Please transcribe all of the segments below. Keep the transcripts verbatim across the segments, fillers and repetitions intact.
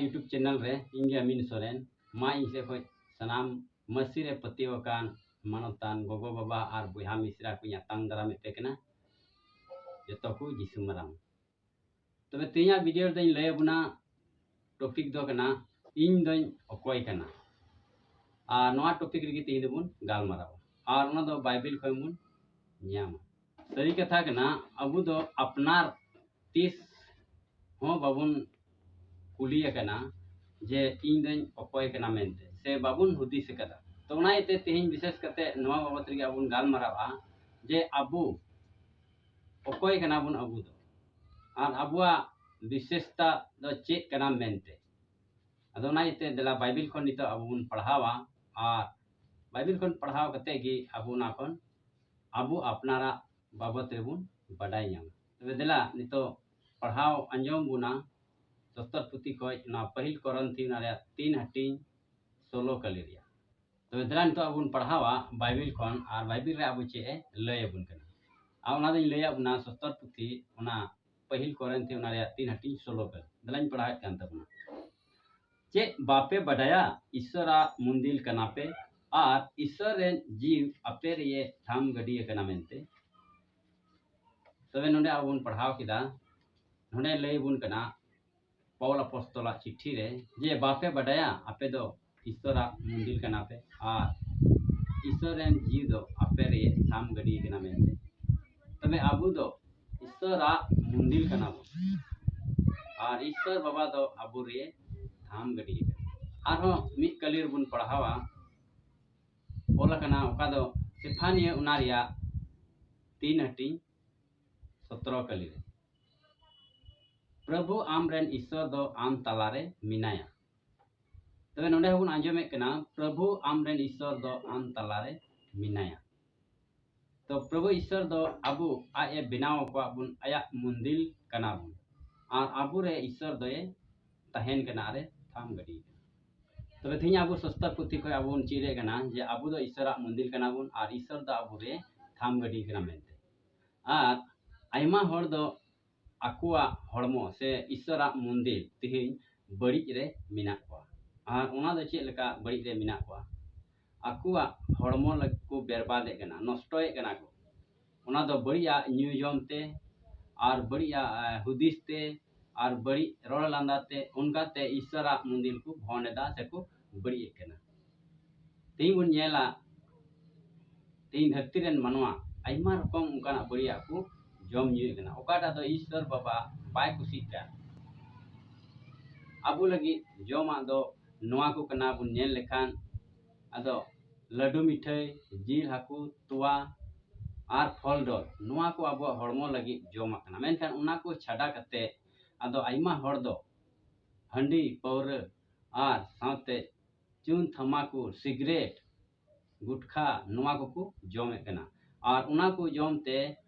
YouTube channel ᱨᱮ ᱤᱧ ᱜᱮ ᱟᱢᱤᱱ ᱥᱚᱨᱮᱱ᱾ ᱢᱟ ᱤᱧ ᱥᱮᱫ ᱠᱷᱚᱱ ᱥᱟᱱᱟᱢ ᱢᱟᱹᱥᱤ ᱨᱮ ᱯᱟᱹᱛᱭᱟᱹᱣ ᱟᱠᱟᱱ ᱢᱟᱱᱚᱛᱟᱱ ᱜᱚᱜᱚ ᱵᱟᱵᱟ ᱟᱨ ᱵᱚᱭᱦᱟ ᱢᱤᱥᱨᱟ ᱠᱚᱧ ᱟᱛᱟᱝ ᱫᱟᱨᱟᱢᱮᱫ ᱯᱮ ᱠᱟᱱᱟ᱾ ᱡᱚᱛᱚ ᱠᱚ ᱡᱤᱥᱩ ᱢᱟᱨᱟᱝ᱾ ᱛᱚᱵᱮ ᱛᱮᱦᱮᱧᱟᱜ video ᱨᱮᱫᱚᱧ ᱞᱟᱹᱭ ᱟᱵᱚᱱᱟ, topic ᱫᱚ ᱠᱟᱱᱟ, ᱤᱧ ᱫᱚᱧ ᱚᱠᱚᱭ ᱠᱟᱱᱟ᱾ ᱟᱨ ᱱᱚᱣᱟ topic ᱨᱮᱜᱮ ᱛᱮᱦᱮᱧ ᱫᱚᱵᱚᱱ ᱜᱟᱞᱢᱟᱨᱟᱣᱟ᱾ ᱟᱨ ᱚᱱᱟ ᱫᱚ ᱵᱟᱭᱵᱮᱞ ᱠᱷᱚᱱ ᱵᱚᱱ ᱧᱟᱢᱟ᱾ ᱥᱟᱹᱨᱤ ᱠᱟᱛᱷᱟ ᱠᱟᱱᱟ, ᱟᱵᱚ ᱫᱚ ᱟᱯᱱᱟᱨ ᱛᱤᱥ ᱦᱚᱸ ᱵᱟᱵᱚᱱ ᱠᱩᱞᱤ ᱟᱠᱟᱱᱟ ᱡᱮ ᱤᱧ ᱫᱚᱧ ᱚᱠᱚᱭ ᱠᱟᱱᱟ ᱢᱮᱱᱛᱮ, ᱥᱮ ᱵᱟᱵᱚᱱ ᱦᱩᱫᱤᱥ ᱟᱠᱟᱫᱟ᱾ ᱛᱚ ᱚᱱᱟ ᱤᱭᱟᱹᱛᱮ ᱛᱮᱦᱮᱧ ᱵᱤᱥᱮᱥ ᱠᱟᱛᱮ ᱱᱚᱣᱟ ᱵᱟᱵᱚᱛ ᱨᱮᱜᱮ ᱟᱵᱚ ᱵᱚᱱ ᱜᱟᱞᱢᱟᱨᱟᱣᱟ ᱡᱮ ᱟᱵᱚ ᱚᱠᱚᱭ ᱠᱟᱱᱟ ᱵᱚᱱ ᱟᱵᱚ ᱫᱚ, ᱟᱨ ᱟᱵᱚᱣᱟᱜ ᱵᱤᱥᱮᱥᱛᱟ ᱫᱚ ᱪᱮᱫ ᱠᱟᱱᱟ ᱢᱮᱱᱛᱮ᱾ ᱟᱫᱚ ᱚᱱᱟ ᱤᱭᱟᱹᱛᱮ ᱫᱮᱞᱟ ᱵᱟᱭᱵᱮᱞ ᱠᱷᱚᱱ ᱱᱤᱛᱚᱜ ᱟᱵᱚ ᱵᱚᱱ ᱯᱟᱲᱦᱟᱣᱟ, ᱟᱨ ᱵᱟᱭᱵᱮᱞ ᱠᱷᱚᱱ ᱯᱟᱲᱦᱟᱣ ᱠᱟᱛᱮ ᱜᱮ ᱟᱵᱚ ᱚᱱᱟ ᱠᱷᱚᱱ ᱟᱵᱚ ᱟᱯᱱᱟᱨᱟᱜ ᱵᱟᱵᱚᱛ ᱨᱮᱵᱚᱱ ᱵᱟᱰᱟᱭ ᱧᱟᱢᱟ᱾ ᱛᱚᱵᱮ ᱫᱮᱞᱟ ᱱᱤᱛᱚᱜ ᱯᱟᱲᱦᱟᱣ ᱟᱸᱡᱚᱢ ᱵᱚᱱᱟ ᱥᱚᱥᱛᱚᱨ ᱯᱩᱛᱷᱤ ᱠᱷᱚᱱ ᱚᱱᱟ ᱯᱟᱹᱦᱤᱞ ᱠᱚᱨᱤᱱᱛᱷᱤ ᱚᱱᱟ ᱨᱮᱭᱟᱜ ᱛᱤᱱ ᱦᱟᱹᱴᱤᱧ ᱥᱳᱞᱳ ᱠᱟᱹᱞᱤ ᱨᱮᱭᱟᱜ᱾ ᱛᱚᱵᱮ ᱫᱮᱞᱟ ᱱᱤᱛᱚᱜ ᱟᱵᱚ ᱵᱚᱱ ᱯᱟᱲᱦᱟᱣᱟ ᱵᱟᱭᱵᱮᱞ ᱠᱷᱚᱱ, ᱟᱨ ᱵᱟᱭᱵᱮᱞ ᱨᱮ ᱟᱵᱚ ᱪᱮᱫ ᱮ ᱞᱟᱹᱭ ᱟᱵᱚᱱ ᱠᱟᱱᱟ᱾ ᱟᱨ ᱚᱱᱟ ᱫᱚᱧ ᱞᱟᱹᱭᱟᱫ ᱵᱚᱱᱟ ᱥᱚᱥᱛᱚᱨ ᱯᱩᱛᱷᱤ ᱚᱱᱟ ᱯᱟᱹᱦᱤᱞ ᱠᱚᱨᱤᱱᱛᱷᱤ ᱚᱱᱟ ᱨᱮᱭᱟᱜ ᱛᱤᱱ ᱦᱟᱹᱴᱤᱧ ᱥᱳᱞᱳ ᱠᱟᱹᱞᱤ᱾ ᱫᱮᱞᱟᱧ ᱯᱟᱲᱦᱟᱣᱮᱫ ᱠᱟᱱ ᱛᱟᱵᱚᱱᱟ᱾ ᱪᱮᱫ ᱵᱟᱯᱮ ᱵᱟᱰᱟᱭᱟ ᱤᱥᱥᱚᱨᱟᱜ ᱢᱩᱱᱫᱤᱞ ᱠᱟᱱᱟ ᱯᱮ ᱟᱨ ᱤᱥᱥᱚᱨ ᱨᱮᱱ ᱡᱤᱣ ᱟᱯᱮ ᱨᱮᱭᱮ ᱛᱷᱟᱢ ᱜᱟᱹᱰᱤ ᱟᱠᱟᱱᱟ ᱢᱮᱱᱛᱮ? ᱛᱚᱵᱮ ᱱᱚᱰᱮ ᱟᱵᱚ ᱵᱚᱱ ᱯᱟᱲᱦᱟᱣ ᱠᱮᱫᱟ, ᱱᱚᱰᱮ ᱞᱟᱹᱭ ᱟᱵᱚᱱ ᱠᱟᱱᱟ ᱯᱟᱣᱞ ᱟᱯᱚᱥᱛᱚᱞᱟᱜ ᱪᱤᱴᱷᱤ ᱨᱮ ᱡᱮ ᱵᱟᱯᱮ ᱵᱟᱰᱟᱭᱟ ᱟᱯᱮ ᱫᱚ ᱤᱥᱥᱚᱨᱟᱜ ᱢᱩᱱᱫᱤᱞ ᱠᱟᱱᱟ ᱯᱮ ᱟᱨ ᱤᱥᱥᱚᱨ ᱨᱮᱱ ᱡᱤᱣᱤ ᱫᱚ ᱟᱯᱮ ᱨᱮ ᱛᱷᱟᱢ ᱜᱟᱹᱰᱤ ᱠᱟᱱᱟ ᱢᱮᱱᱛᱮ᱾ ᱛᱚᱵᱮ ᱟᱵᱚ ᱫᱚ ᱤᱥᱥᱚᱨᱟᱜ ᱢᱩᱱᱫᱤᱞ ᱠᱟᱱᱟ ᱵᱚᱱ, ᱟᱨ ᱤᱥᱥᱚᱨ ᱵᱟᱵᱟ ᱫᱚ ᱟᱵᱚ ᱨᱮ ᱛᱷᱟᱢ ᱜᱟᱹᱰᱤ ᱠᱟᱱᱟ᱾ ᱟᱨᱦᱚᱸ ᱢᱤᱫ ᱠᱟᱹᱞᱤ ᱨᱮᱵᱚᱱ ᱯᱟᱲᱦᱟᱣᱟ, ᱚᱞ ᱟᱠᱟᱱᱟ ᱚᱠᱟ ᱫᱚ ᱥᱮᱯᱷᱟᱱᱤᱭᱟᱹ ᱚᱱᱟ ᱨᱮᱭᱟᱜ ᱛᱤᱱ ᱦᱟᱹᱴᱤᱧ ᱥᱚᱛᱨᱚ ᱠᱟᱹᱞᱤ ᱨᱮ, ᱯᱨᱚᱵᱷᱩ ᱟᱢ ᱨᱮᱱ ᱤᱥᱥᱚᱨ ᱫᱚ ᱟᱢ ᱛᱟᱞᱟᱨᱮ ᱢᱮᱱᱟᱭᱟ᱾ ᱛᱚᱵᱮ ᱱᱚᱰᱮ ᱦᱚᱸᱵᱚᱱ ᱟᱸᱡᱚᱢᱮᱫ ᱠᱟᱱᱟ, ᱯᱨᱚᱵᱷᱩ ᱟᱢ ᱨᱮᱱ ᱤᱥᱥᱚᱨ ᱫᱚ ᱟᱢ ᱛᱟᱞᱟᱨᱮ ᱢᱮᱱᱟᱭᱟ᱾ ᱛᱚ ᱯᱨᱚᱵᱷᱩ ᱤᱥᱥᱚᱨ ᱫᱚ ᱟᱵᱚ ᱟᱡ ᱮ ᱵᱮᱱᱟᱣ ᱟᱠᱟᱫ ᱵᱚᱱ, ᱟᱭᱟᱜ ᱢᱩᱱᱫᱤᱞ ᱠᱟᱱᱟ ᱵᱚᱱ, ᱟᱨ ᱟᱵᱚ ᱨᱮ ᱤᱥᱥᱚᱨ ᱫᱚᱭ ᱛᱟᱦᱮᱱ ᱠᱟᱱᱟ, ᱟᱨᱮ ᱛᱷᱟᱢ ᱜᱟᱹᱰᱤ ᱠᱟᱱᱟ᱾ ᱛᱚᱵᱮ ᱛᱮᱦᱮᱧ ᱟᱵᱚ ᱥᱚᱥᱛᱚᱨ ᱯᱩᱛᱷᱤ ᱠᱷᱚᱱ ᱟᱵᱚ ᱵᱚᱱ ᱪᱮᱫ ᱮᱫ ᱠᱟᱱᱟ ᱡᱮ ᱟᱵᱚ ᱫᱚ ᱤᱥᱥᱚᱨᱟᱜ ᱢᱩᱱᱫᱤᱞ ᱠᱟᱱᱟ ᱵᱚᱱ ᱟᱨ ᱤᱥᱥᱚᱨ ᱫᱚ ᱟᱵᱚ ᱨᱮ ᱛᱷᱟᱢ ᱜᱟᱹᱰᱤ ᱠᱟᱱᱟ ᱢᱮᱱᱛᱮ᱾ ᱟᱨ ᱟᱭᱢᱟ ᱦᱚᱲ ᱫᱚ ᱟᱠᱚᱣᱟᱜ ᱦᱚᱲᱢᱚ ᱥᱮ ᱤᱥᱥᱚᱨᱟᱜ ᱢᱩᱱᱫᱤᱞ ᱛᱮᱦᱮᱧ ᱵᱟᱹᱲᱤᱡ ᱨᱮ ᱢᱮᱱᱟᱜ ᱠᱚᱣᱟ᱾ ᱟᱨ ᱚᱱᱟ ᱫᱚ ᱪᱮᱫ ᱞᱮᱠᱟ ᱵᱟᱹᱲᱤᱡ ᱨᱮ ᱢᱮᱱᱟᱜ ᱠᱚᱣᱟ? ᱟᱠᱚᱣᱟᱜ ᱦᱚᱲᱢᱚ ᱞᱟᱹᱜᱤᱫ ᱠᱚ ᱵᱮᱨᱵᱟᱫᱮᱫ ᱠᱟᱱᱟ, ᱱᱚᱥᱴᱚᱭᱮᱫ ᱠᱟᱱᱟ ᱠᱚ᱾ ᱚᱱᱟ ᱫᱚ ᱵᱟᱹᱲᱤᱡᱟᱜ ᱧᱩ ᱡᱚᱢ ᱛᱮ ᱟᱨ ᱵᱟᱹᱲᱤᱡᱟᱜ, ᱮ, ᱦᱩᱫᱤᱥ ᱛᱮ ᱟᱨ ᱵᱟᱹᱲᱤᱡ ᱨᱚᱲ ᱞᱟᱸᱫᱟ ᱛᱮ, ᱚᱱᱠᱟᱛᱮ ᱤᱥᱥᱚᱨᱟᱜ ᱢᱚᱱᱫᱤᱨ ᱠᱚ ᱵᱷᱚᱱ ᱮᱫᱟ ᱥᱮᱠᱚ ᱵᱟᱹᱲᱤᱡ ᱮᱫ ᱠᱟᱱᱟ᱾ ᱛᱮᱦᱮᱧ ᱵᱚᱱ ᱧᱮᱞᱟ, ᱛᱮᱦᱮᱧ ᱫᱷᱟᱹᱨᱛᱤ ᱨᱮᱱ ᱢᱟᱱᱣᱟ ᱟᱭᱢᱟ ᱨᱚᱠᱚᱢ ᱚᱱᱠᱟᱱᱟᱜ ᱵᱟᱹᱲᱤᱡᱟᱜ ᱠᱚ ᱡᱚᱢ ᱧᱩᱭᱮᱫ ᱠᱟᱱᱟ, ᱚᱠᱟᱴᱟᱜ ᱫᱚ ᱤᱥᱥᱚᱨ ᱵᱟᱵᱟ ᱵᱟᱭ ᱠᱩᱥᱤᱜ ᱠᱟᱱ᱾ ᱟᱵᱚ ᱞᱟᱹᱜᱤᱫ ᱡᱚᱢᱟᱜ ᱫᱚ ᱱᱚᱣᱟ ᱠᱚ ᱠᱟᱱᱟ ᱵᱚᱱ ᱧᱮᱞ ᱞᱮᱠᱷᱟᱱ, ᱟᱫᱚ ᱞᱟᱹᱰᱩ, ᱢᱤᱴᱷᱟᱹᱭ, ᱡᱤᱞ, ᱦᱟᱹᱠᱩ, ᱛᱚᱣᱟ ᱟᱨ ᱯᱷᱚᱞ ᱰᱚᱞ, ᱱᱚᱣᱟ ᱠᱚ ᱟᱵᱚᱣᱟᱜ ᱦᱚᱲᱢᱚ ᱞᱟᱹᱜᱤᱫ ᱡᱚᱢᱟᱜ ᱠᱟᱱᱟ᱾ ᱢᱮᱱᱠᱷᱟᱱ ᱚᱱᱟ ᱠᱚ ᱪᱷᱟᱰᱟ ᱠᱟᱛᱮ ᱟᱫᱚ ᱟᱭᱢᱟ ᱦᱚᱲ ᱫᱚ ᱦᱟᱺᱰᱤ, ᱯᱟᱹᱣᱨᱟᱹ ᱟᱨ ᱥᱟᱶᱛᱮ ᱪᱩᱱ, ᱛᱷᱟᱢᱟᱠᱩᱨ, ᱥᱤᱜᱨᱮᱴ, ᱜᱩᱴᱠᱷᱟ, ᱱᱚᱣᱟ ᱠᱚᱠᱚ ᱡᱚᱢᱮᱫ ᱠᱟᱱᱟ᱾ ᱟᱨ ᱚᱱᱟ ᱠᱚ ᱡᱚᱢ ᱛᱮ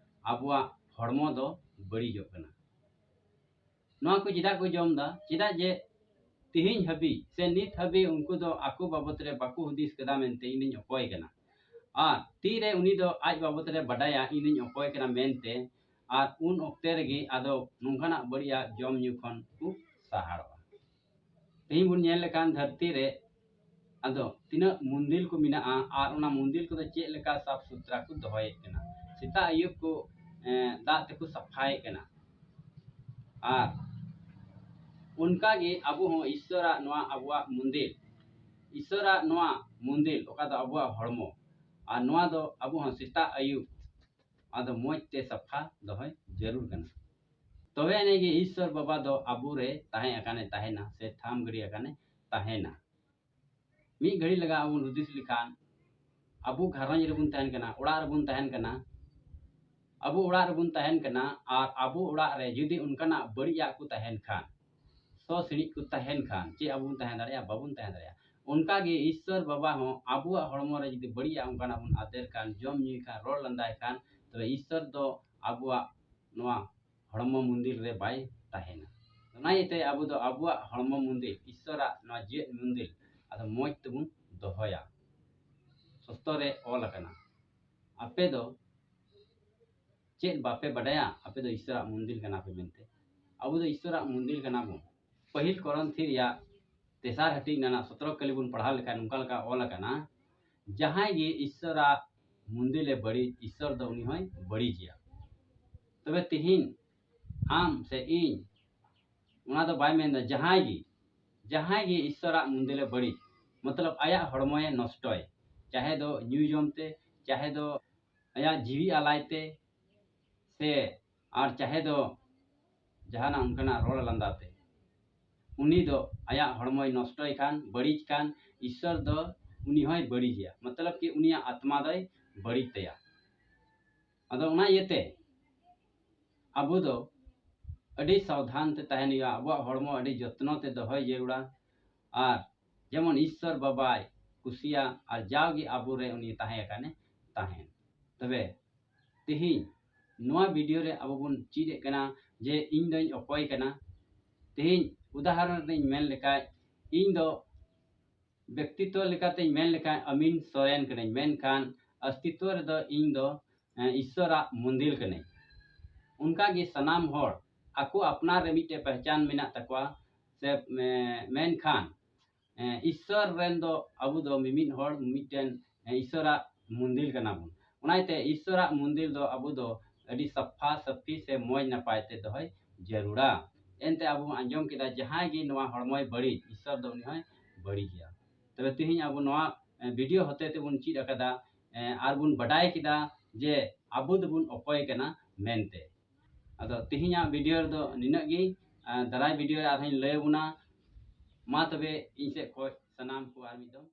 ᱟᱵᱚᱣᱟᱜ ᱦᱚᱲᱢᱚ ᱫᱚ ᱵᱟᱹᱲᱤᱡᱚᱜ ᱠᱟᱱᱟ᱾ ᱱᱚᱣᱟ ᱠᱚ ᱪᱮᱫᱟᱜ ᱠᱚ ᱡᱚᱢ ᱮᱫᱟ? ᱪᱮᱫᱟᱜ ᱡᱮ ᱛᱤᱦᱤᱧ ᱦᱟᱹᱵᱤᱡ ᱥᱮ ᱱᱤᱛ ᱦᱟᱹᱵᱤᱡ ᱩᱱᱠᱩ ᱫᱚ ᱟᱠᱚ ᱵᱟᱵᱚᱛ ᱨᱮ ᱵᱟᱠᱚ ᱦᱩᱫᱤᱥ ᱠᱟᱫᱟ ᱢᱮᱱᱛᱮ ᱤᱧ ᱫᱚᱧ ᱚᱠᱚᱭ ᱠᱟᱱᱟ᱾ ᱟᱨ ᱛᱤᱨᱮ ᱩᱱᱤ ᱫᱚ ᱟᱡ ᱵᱟᱵᱚᱛ ᱨᱮ ᱵᱟᱰᱟᱭᱟ ᱤᱧ ᱫᱚᱧ ᱚᱠᱚᱭ ᱠᱟᱱᱟ ᱢᱮᱱᱛᱮ, ᱟᱨ ᱩᱱ ᱚᱠᱛᱮ ᱨᱮᱜᱮ ᱟᱫᱚ ᱱᱚᱝᱠᱟᱱᱟᱜ ᱵᱟᱹᱲᱤᱡᱟᱜ ᱡᱚᱢ ᱧᱩ ᱠᱷᱚᱱ ᱠᱚ ᱥᱟᱦᱟᱲᱚᱜᱼᱟ᱾ ᱛᱮᱦᱮᱧ ᱵᱚᱱ ᱧᱮᱞ ᱞᱮᱠᱷᱟᱱ ᱫᱷᱟᱹᱨᱛᱤ ᱨᱮ ᱟᱫᱚ ᱛᱤᱱᱟᱹᱜ ᱢᱚᱱᱫᱤᱨ ᱠᱚ ᱢᱮᱱᱟᱜᱼᱟ ᱟᱨ ᱚᱱᱟ ᱢᱚᱱᱫᱤᱨ ᱠᱚᱫᱚ ᱪᱮᱫ ᱞᱮᱠᱟ ᱥᱟᱯᱷ ᱥᱩᱛᱨᱟ ᱠᱚ ᱫᱚᱦᱚᱭᱮᱫ ᱠᱟᱱᱟ, ᱥᱮᱛᱟᱜ ᱟᱹᱭᱩᱵ ᱠᱚ, ᱮᱸ, ᱫᱟᱜ ᱛᱮᱠᱚ ᱥᱟᱯᱷᱟᱭᱮᱫ ᱠᱟᱱᱟ᱾ ᱟᱨ ᱚᱱᱠᱟᱜᱮ ᱟᱵᱚ ᱦᱚᱸ ᱤᱥᱥᱚᱨᱟᱜ ᱱᱚᱣᱟ ᱟᱵᱚᱣᱟᱜ ᱢᱚᱱᱫᱤᱨ, ᱤᱥᱥᱚᱨᱟᱜ ᱱᱚᱣᱟ ᱢᱚᱱᱫᱤᱨ ᱚᱠᱟ ᱫᱚ ᱟᱵᱚᱣᱟᱜ ᱦᱚᱲᱢᱚ, ᱟᱨ ᱱᱚᱣᱟ ᱫᱚ ᱟᱵᱚ ᱦᱚᱸ ᱥᱮᱛᱟᱜ ᱟᱹᱭᱩᱵ ᱟᱫᱚ ᱢᱚᱡᱽ ᱛᱮ ᱥᱟᱯᱷᱟ ᱫᱚᱦᱚᱭ ᱡᱟᱹᱨᱩᱲ ᱠᱟᱱᱟ᱾ ᱛᱚᱵᱮ ᱟᱹᱱᱤᱡ ᱜᱮ ᱤᱥᱥᱚᱨ ᱵᱟᱵᱟ ᱫᱚ ᱟᱵᱚᱨᱮ ᱛᱟᱦᱮᱸ ᱟᱠᱟᱱᱮ ᱛᱟᱦᱮᱱᱟ ᱥᱮ ᱛᱷᱟᱢ ᱜᱤᱰᱤ ᱟᱠᱟᱱᱮ ᱛᱟᱦᱮᱱᱟ᱾ ᱢᱤᱫ ᱜᱷᱟᱹᱲᱤ ᱞᱟᱜᱟ ᱟᱵᱚᱱ ᱦᱩᱫᱤᱥ ᱞᱮᱠᱷᱟᱱ, ᱟᱵᱚ ᱜᱷᱟᱨᱚᱸᱡᱽ ᱨᱮᱵᱚᱱ ᱛᱟᱦᱮᱱ ᱠᱟᱱᱟ, ᱚᱲᱟᱜ ᱨᱮᱵᱚᱱ ᱛᱟᱦᱮᱱ ᱠᱟᱱᱟ, ᱟᱵᱚ ᱚᱲᱟᱜ ᱨᱮᱵᱚᱱ ᱛᱟᱦᱮᱱ ᱠᱟᱱᱟ, ᱟᱨ ᱟᱵᱚ ᱚᱲᱟᱜ ᱨᱮ ᱡᱩᱫᱤ ᱚᱱᱠᱟᱱᱟᱜ ᱵᱟᱹᱲᱤᱡᱟᱜ ᱠᱚ ᱛᱟᱦᱮᱱ ᱠᱷᱟᱱ, ᱥᱚ ᱥᱤᱬᱤᱡ ᱠᱚ ᱛᱟᱦᱮᱱ ᱠᱷᱟᱱ, ᱪᱮᱫ ᱟᱵᱚ ᱵᱚᱱ ᱛᱟᱦᱮᱸ ᱫᱟᱲᱮᱭᱟᱜᱼᱟ? ᱵᱟᱵᱚᱱ ᱛᱟᱦᱮᱸ ᱫᱟᱲᱮᱭᱟᱜᱼᱟ᱾ ᱚᱱᱠᱟᱜᱮ ᱤᱥᱥᱚᱨ ᱵᱟᱵᱟ ᱦᱚᱸ ᱟᱵᱚᱣᱟᱜ ᱦᱚᱲᱢᱚ ᱨᱮ ᱡᱩᱫᱤ ᱵᱟᱹᱲᱤᱡᱟᱜ ᱚᱱᱠᱟᱱᱟᱜ ᱵᱚᱱ ᱟᱫᱮᱨ ᱠᱷᱟᱱ, ᱡᱚᱢ ᱧᱩᱭ ᱠᱷᱟᱱ, ᱨᱚᱲ ᱞᱟᱸᱫᱟᱭ ᱠᱷᱟᱱ, ᱛᱚᱵᱮ ᱤᱥᱥᱚᱨ ᱫᱚ ᱟᱵᱚᱣᱟᱜ ᱱᱚᱣᱟ ᱦᱚᱲᱢᱚ ᱢᱚᱱᱫᱤᱨ ᱨᱮ ᱵᱟᱭ ᱛᱟᱦᱮᱱᱟ᱾ ᱚᱱᱟ ᱤᱭᱟᱹᱛᱮ ᱟᱵᱚ ᱫᱚ ᱟᱵᱚᱣᱟᱜ ᱦᱚᱲᱢᱚ ᱢᱚᱱᱫᱤᱨ, ᱤᱥᱥᱚᱨᱟᱜ ᱱᱚᱣᱟ ᱡᱮᱣᱮᱫ ᱢᱚᱱᱫᱤᱨ, ᱟᱫᱚ ᱢᱚᱡᱽ ᱛᱮᱵᱚᱱ ᱫᱚᱦᱚᱭᱟ, ᱥᱚᱥᱛᱚ ᱨᱮ ᱚᱞ ᱟᱠᱟᱱᱟ᱾ ᱟᱯᱮ ᱫᱚ ᱪᱮᱫ ᱵᱟᱯᱮ ᱵᱟᱰᱟᱭᱟ? ᱟᱯᱮ ᱫᱚ ᱤᱥᱥᱚᱨᱟᱜ ᱢᱚᱱᱫᱤᱨ ᱠᱟᱱᱟ ᱯᱮ ᱢᱮᱱᱛᱮ᱾ ᱟᱵᱚ ᱫᱚ ᱤᱥᱥᱚᱨᱟᱜ ᱢᱚᱱᱫᱤᱨ ᱠᱟᱱᱟ ᱵᱚᱱ᱾ ᱯᱟᱹᱦᱤᱞ ᱠᱚᱨᱚᱱᱛᱷᱤ ᱨᱮᱭᱟᱜ ᱛᱮᱥᱟᱨ ᱦᱟᱹᱴᱤᱧ ᱨᱮᱱᱟᱜ ᱥᱚᱛᱨᱚ ᱠᱟᱹᱞᱤ ᱵᱚᱱ ᱯᱟᱲᱦᱟᱣ ᱞᱮᱠᱷᱟᱱ ᱱᱚᱝᱠᱟ ᱞᱮᱠᱟ ᱚᱞ ᱟᱠᱟᱱᱟ, ᱡᱟᱦᱟᱸᱭ ᱜᱮ ᱤᱥᱥᱚᱨᱟᱜ ᱢᱚᱱᱫᱤᱨ ᱮ ᱵᱟᱹᱲᱤᱡ, ᱤᱥᱥᱚᱨ ᱫᱚ ᱩᱱᱤ ᱦᱚᱸᱭ ᱵᱟᱹᱲᱤᱡᱮᱭᱟ᱾ ᱛᱚᱵᱮ ᱛᱤᱦᱤᱧ ᱟᱢ ᱥᱮ ᱤᱧ, ᱚᱱᱟ ᱫᱚ ᱵᱟᱭ ᱢᱮᱱᱫᱟ ᱡᱟᱦᱟᱸᱭ ᱜᱮ, ᱡᱟᱦᱟᱸᱭ ᱜᱮ ᱤᱥᱥᱚᱨᱟᱜ ᱢᱚᱱᱫᱤᱨ ᱮ ᱵᱟᱹᱲᱤᱡ, ᱢᱚᱛᱞᱚᱵ ᱟᱭᱟᱜ ᱦᱚᱲᱢᱚᱭ ᱱᱚᱥᱴᱚᱭ, ᱪᱟᱦᱮ ᱫᱚ ᱧᱩ ᱡᱚᱢ ᱛᱮ, ᱪᱟᱦᱮ ᱫᱚ ᱟᱭᱟᱜ ᱡᱤᱣᱤ ᱟᱞᱟᱭ ᱛᱮ, ᱥᱮ ᱟᱨ ᱪᱟᱦᱮ ᱫᱚ ᱡᱟᱦᱟᱱᱟᱜ ᱚᱱᱠᱟᱱᱟᱜ ᱨᱚᱲ ᱞᱟᱸᱫᱟ ᱛᱮ, ᱩᱱᱤ ᱫᱚ ᱟᱭᱟᱜ ᱦᱚᱲᱢᱚᱭ ᱱᱚᱥᱴᱚᱭ ᱠᱷᱟᱱ, ᱵᱟᱹᱲᱤᱡ ᱠᱷᱟᱱ, ᱤᱥᱥᱚᱨ ᱫᱚ ᱩᱱᱤ ᱦᱚᱸᱭ ᱵᱟᱹᱲᱤᱡᱮᱭᱟ, ᱢᱚᱛᱞᱚᱵ ᱠᱤ ᱩᱱᱤᱭᱟᱜ ᱟᱛᱢᱟ ᱫᱚᱭ ᱵᱟᱹᱲᱤᱡ ᱛᱟᱭᱟ᱾ ᱟᱫᱚ ᱚᱱᱟ ᱤᱭᱟᱹᱛᱮ ᱟᱵᱚ ᱫᱚ ᱟᱹᱰᱤ ᱥᱟᱵᱫᱷᱟᱱ ᱛᱮ ᱛᱟᱦᱮᱱ ᱦᱩᱭᱩᱜᱼᱟ, ᱟᱵᱚᱣᱟᱜ ᱦᱚᱲᱢᱚ ᱟᱹᱰᱤ ᱡᱚᱛᱱᱚ ᱛᱮ ᱫᱚᱦᱚᱭ ᱡᱟᱹᱨᱩᱲᱟ, ᱟᱨ ᱡᱮᱢᱚᱱ ᱤᱥᱥᱚᱨ ᱵᱟᱵᱟᱭ ᱠᱩᱥᱤᱭᱟᱜ ᱟᱨ ᱡᱟᱣᱜᱮ ᱟᱵᱚᱨᱮ ᱩᱱᱤ ᱛᱟᱦᱮᱸ ᱟᱠᱟᱱᱮ ᱛᱟᱦᱮᱱ᱾ ᱛᱚᱵᱮ ᱛᱮᱦᱮᱧ ᱱᱚᱣᱟ ᱵᱷᱤᱰᱤᱭᱳ ᱨᱮ ᱟᱵᱚ ᱵᱚᱱ ᱪᱮᱫ ᱮᱫ ᱠᱟᱱᱟ ᱡᱮ ᱤᱧ ᱫᱚᱧ ᱚᱠᱚᱭ ᱠᱟᱱᱟ᱾ ᱛᱮᱦᱮᱧ ᱩᱫᱟᱦᱚᱨᱚᱱ ᱨᱤᱧ ᱢᱮᱱ ᱞᱮᱠᱷᱟᱡ, ᱤᱧ ᱫᱚ ᱵᱮᱠᱛᱤᱛᱣᱚ ᱞᱮᱠᱟᱛᱮᱧ ᱢᱮᱱ ᱞᱮᱠᱷᱟᱱ ᱟᱢᱤᱱ ᱥᱚᱨᱮᱱ ᱠᱟᱹᱱᱟᱹᱧ, ᱢᱮᱱᱠᱷᱟᱱ ᱚᱥᱛᱤᱛᱣᱚ ᱨᱮᱫᱚ ᱤᱧ ᱫᱚ, ᱮᱸ, ᱤᱥᱥᱚᱨᱟᱜ ᱢᱚᱱᱫᱤᱨ ᱠᱟᱹᱱᱟᱹᱧ᱾ ᱚᱱᱠᱟᱜᱮ ᱥᱟᱱᱟᱢ ᱦᱚᱲ ᱟᱠᱚ ᱟᱯᱱᱟᱨ ᱨᱮ ᱢᱤᱫᱴᱮᱡ ᱯᱮᱦᱪᱟᱱ ᱢᱮᱱᱟᱜ ᱛᱟᱠᱚᱣᱟ, ᱥᱮ, ᱮᱸ, ᱢᱮᱱᱠᱷᱟᱱ, ᱮᱸ, ᱤᱥᱥᱚᱨ ᱨᱮᱱ ᱫᱚ ᱟᱵᱚ ᱫᱚ ᱢᱤᱢᱤᱫ ᱦᱚᱲ ᱢᱤᱫᱴᱮᱱ, ᱮᱸ, ᱤᱥᱥᱚᱨᱟᱜ ᱢᱚᱱᱫᱤᱨ ᱠᱟᱱᱟ ᱵᱚᱱ᱾ ᱚᱱᱟᱛᱮ ᱤᱥᱥᱚᱨᱟᱜ ᱢᱚᱱᱫᱤᱨ ᱫᱚ ᱟᱵᱚ ᱫᱚ ᱟᱹᱰᱤ ᱥᱟᱯᱷᱟ ᱥᱟᱹᱯᱷᱤ ᱥᱮ ᱢᱚᱡᱽ ᱱᱟᱯᱟᱭ ᱛᱮ ᱫᱚᱦᱚᱭ ᱡᱟᱹᱨᱩᱲᱟ᱾ ᱮᱱᱛᱮ ᱟᱵᱚ ᱵᱚᱱ ᱟᱸᱡᱚᱢ ᱠᱮᱫᱟ, ᱡᱟᱦᱟᱸᱭ ᱜᱮ ᱱᱚᱣᱟ ᱦᱚᱲᱢᱚᱭ ᱵᱟᱹᱲᱤᱡ, ᱤᱥᱥᱚᱨ ᱫᱚ ᱩᱱᱤ ᱦᱚᱸᱭ ᱵᱟᱹᱲᱤᱡᱮᱭᱟ᱾ ᱛᱚᱵᱮ ᱛᱮᱦᱮᱧ ᱟᱵᱚ ᱱᱚᱣᱟ, ᱮ, ᱵᱷᱤᱰᱤᱭᱳ ᱦᱚᱛᱮ ᱛᱮᱵᱚᱱ ᱪᱮᱫ ᱟᱠᱟᱫᱟ, ᱮ, ᱟᱨ ᱵᱚᱱ ᱵᱟᱰᱟᱭ ᱠᱮᱫᱟ ᱡᱮ ᱟᱵᱚ ᱫᱚᱵᱚᱱ ᱚᱠᱚᱭ ᱠᱟᱱᱟ ᱢᱮᱱᱛᱮ᱾ ᱟᱫᱚ ᱛᱮᱦᱮᱧᱟᱜ ᱵᱷᱤᱰᱤᱭᱳ ᱨᱮᱫᱚ ᱱᱤᱱᱟᱹᱜ ᱜᱮ᱾ ᱮ, ᱫᱟᱨᱟᱭ ᱵᱷᱤᱰᱤᱭᱳ ᱨᱮ ᱟᱨᱦᱚᱸᱧ ᱞᱟᱹᱭ ᱟᱵᱚᱱᱟ᱾ ᱢᱟ ᱛᱚᱵᱮ ᱤᱧ ᱥᱮᱫ ᱠᱷᱚᱱ ᱥᱟᱱᱟᱢ ᱠᱚ ᱟᱨ ᱢᱤᱫ ᱫᱚᱢ